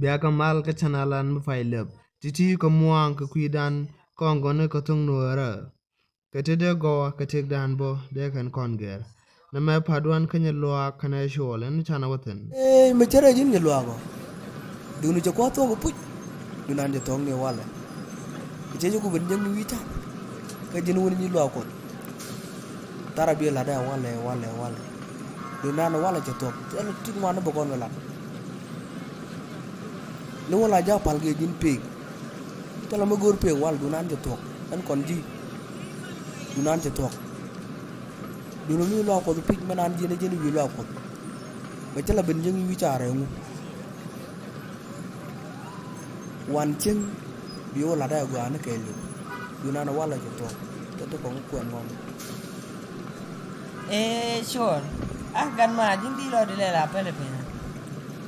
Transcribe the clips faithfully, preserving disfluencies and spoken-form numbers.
Bia kɛ mal kä channel an mi pay lɛp. Ti̱ti̱ kɛ muaŋ kɛ kui̱dan kɔn gɔni kɛ thoŋ nuɔɔrä. Kɛ ti dee gɔwa kɛ tëkdan bä dee kɛn kɔn gɛr. Nɛ mɛ pa̱t duan kä Nyaluaak kɛnɛ Cuɔl ɛn canɛ wä thi̱n. Ee, mɛ cärɛ ji̱n Nyaluaak ɔ. Duni cɛ kua̱ thuɔ̱k ɛ puc. Dunan cɛ thuɔ̱k ni walɛ. Kɛ cɛ ji̱ ku ben jiäk ni wi̱i̱ ta̱a̱. Kä ji̱n wun Nyaluaak Kuɔth. Thar a bi lat ɛ walɛ, walɛ, walɛ. Dunan walɛ cɛ thuɔ̱k. Thilɛ ti ŋuan ni bä kɔn kɛ lat. Ni wä la ja̱ pal kɛ ji̱n pek. Thilɛ mi go̱o̱r pek wal dunan cɛ thuɔ̱k. Ɛn kɔn ji̱. Dunan cɛ thuɔ̱k. Duni mi luaak Kuɔth pi̱c mɛn an ji̱n ji̱n wi̱i̱ luaak Kuɔth. Bɛ cä la ben jiäk wi̱i̱ carɛ ŋu. Wan cieŋ bi wä lat ɛ gɔaa ni kɛɛliw. Dunan walɛ cɛ thuɔ̱k. Cɛ ti kɔŋ kuɛn ŋɔn. Ee, Cuɔl. Ah, gan ma ji̱n di lɔcdu lɛl a pɛlɛ piny.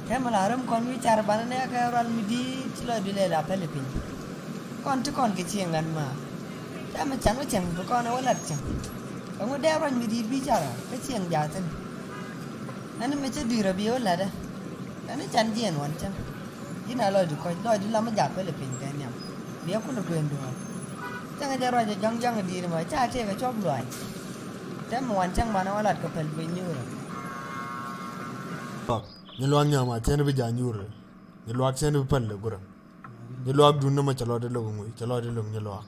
Tɛmɛ la rɛm kɔn wi̱i̱ car banɛ nɛ kɛ rual mi di̱i̱t ci lɔcdu lɛl a pɛlɛ piny. Kɔn ti kɔn kɛ cieŋ gan ma. Tɛmɛ can wä cieŋ bi kɔn ɛ wä lat cieŋ. Ɛŋu dee ruac mi di̱i̱t bi car kä cieŋ jaathin. Ɛn mi cä dui̱r ɛ bi wä lat ɛ. Ɛn can jiɛn wan cieŋ. Ji̱n a lɔcdu kɔc, lɔcdu lamä jak pɛlɛ piny kɛ nhiam. Biɛ kulɛ guendu ɣɔn. Cäŋ jɛ ruac ɛ jɔ̱ŋ jɔ̱ŋ di̱i̱t mɔ ca tëëk ɛ cɔp luaac. Tɛm wan cäŋ banɛ wä lat kɛ pɛl bi nyuurä. Nyaluaak nhiam a cɛn bi ja nyuurä. Nyaluaak cɛn bi pɛl ɛ gurä. Nyaluaak dun ni mɔ cɛ lɔcdɛ lo̱k ŋuc, cɛ lɔcdɛ lo̱k Nyaluaak.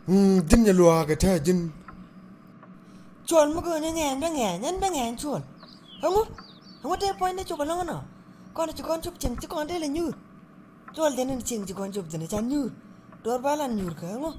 Mm, ji̱n Nyaluaak ɛ tɛ̈ ji̱n. Cuɔl mi go̱o̱n ni ŋɛɛn bä ŋɛɛn, ɛn bä ŋɛɛn Cuɔl. Ɛŋu? Ɛŋu tëë puɔ̱nydɛ cop ɛlɔ̱ŋ ɛnɔ? Kɔn ci kɔn cop cieŋ ci kɔn dee lɛ nyuur. Cuɔl jɛn in cieŋ ci kɔn cop thi̱n can nyuur. Duɔ̱ɔ̱r ba lan nyuur kä ɛŋu?